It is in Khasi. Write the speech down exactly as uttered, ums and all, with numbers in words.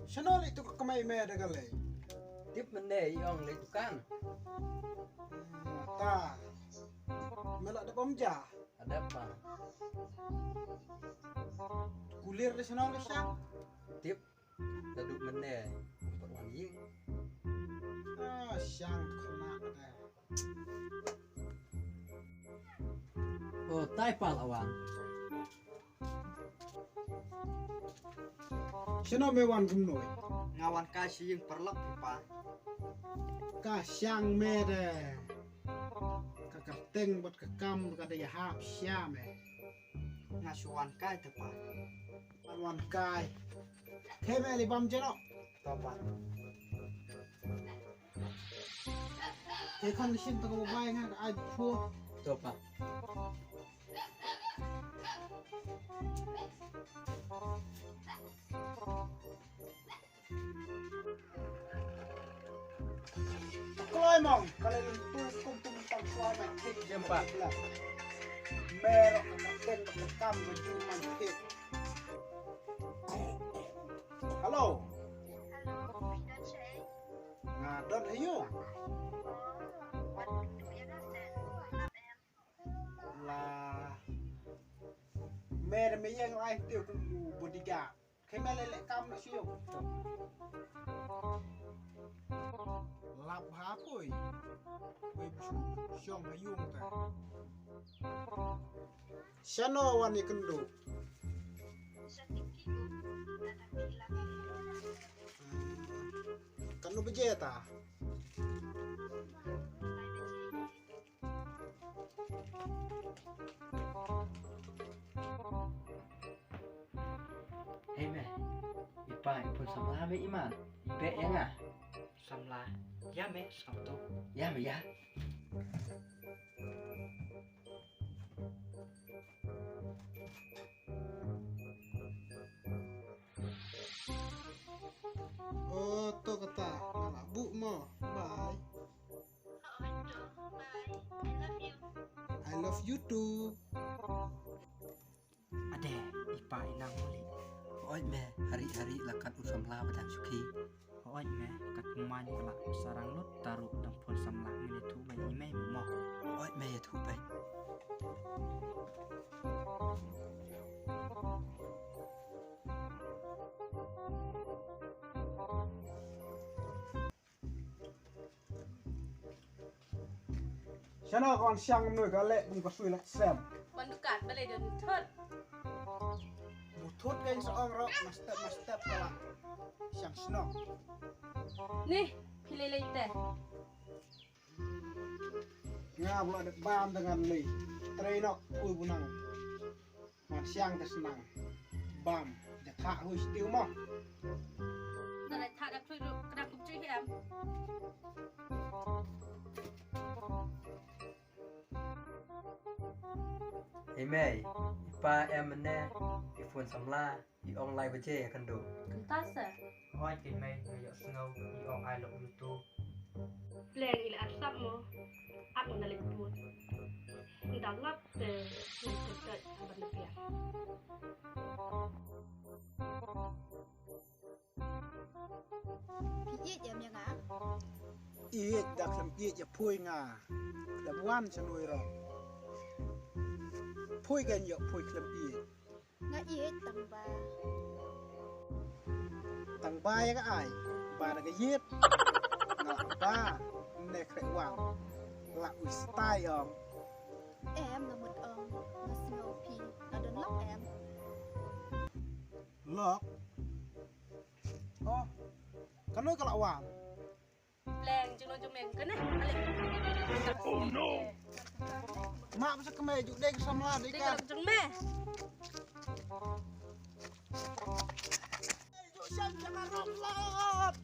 Shano leit tu ka kmai me da ka lei? Tip mynne i ong leit dukan. Hmm, ta. Me la dep ym ja? Adep pa. Kulir da shano ka shang? Tip. Da duk mynne. Pat wan ïing. Ah, shang khana da. O, tai pa la wan. Shano me wan kumno? Nga wan kai sha ïing paralok pa. Ka shang me de. Ka kyrteng bad ka kam ka da ïahap sha me. Nga shu wan kai te pa. Wan wan kai. Te me li bam jeno. To pa. Te kan shin to ko bai nga ka ai phu. To pa. Kloi mong, ka lei lyntu kum tum tang kloi ma thik. Jem pa. Merok ka teng ka kam ka ju ma thik. Hello. Hello, don shay? Nga don hayu. Oh, wat tu ya ka sen. La. Mer me yang ai tu bodyguard. Khie me leh leh kam na shu ïoh. Lap ha poi. Wei bu shong ha ïung ta. Shano wan ïakynduh? Kano baje ta? Hei me, i pa i pun samla me i man, i beh ïa nga. Samla, ïa me, samla tu. Ïa me, ïa. Oh, to kata, nga la buh mo. Bye. Hooid to, bye. I love you. I love you too. Ade, i pa i nang muli. Hooid me, hari hari la kat u samla ba dang suki. Hooid me, kat kumne ka la u sarang lut taru dang phun samla me le tu ba i me mo. Hooid me, ïa tu ba. Shano kon shang nui ka leh ni ka sui lak sem. Wan dukan balei don thot. Mu thot ka sa ong rok ma step ma step ka la. Shang shnong. Ni, phi lei lei te. Nga bla dek bam dengan lei. Trei nok kui bunang. Wan siang te snang. Bam, ja thah hui stiu mo. Da lai thah da thui ru, kdang kum chui hi em. Ei mei, i pa em ne, i phone samla, i ong lai baje ïa kynduh. Kumta se. Hooid ei mei, nga ïohsngew, i ong I love you too. Pleng i la arsap mo, ap na leit bud. Nda lap te ngi kyntait ban na piang. Phi ïeit ïa me nga? Ïeit da khlem ïeit ïa phui nga. Khlem wan sha nui rong. Phui kan ïoh phui khlem ïeit. Nga ïeit tang ba. Tang ba ïa ka ai ba da ka ïeit. Nga ba ne khreh wan. La u stai ong. Em nga mut ong nga sngew phi nga don lok em. Lok. Oh. Kano ka la wan. Pleng jong jong meng kane. Oh no. Ma basa kemai juk dei samla dei ka. Jong me. Juk shan jaka rok lap.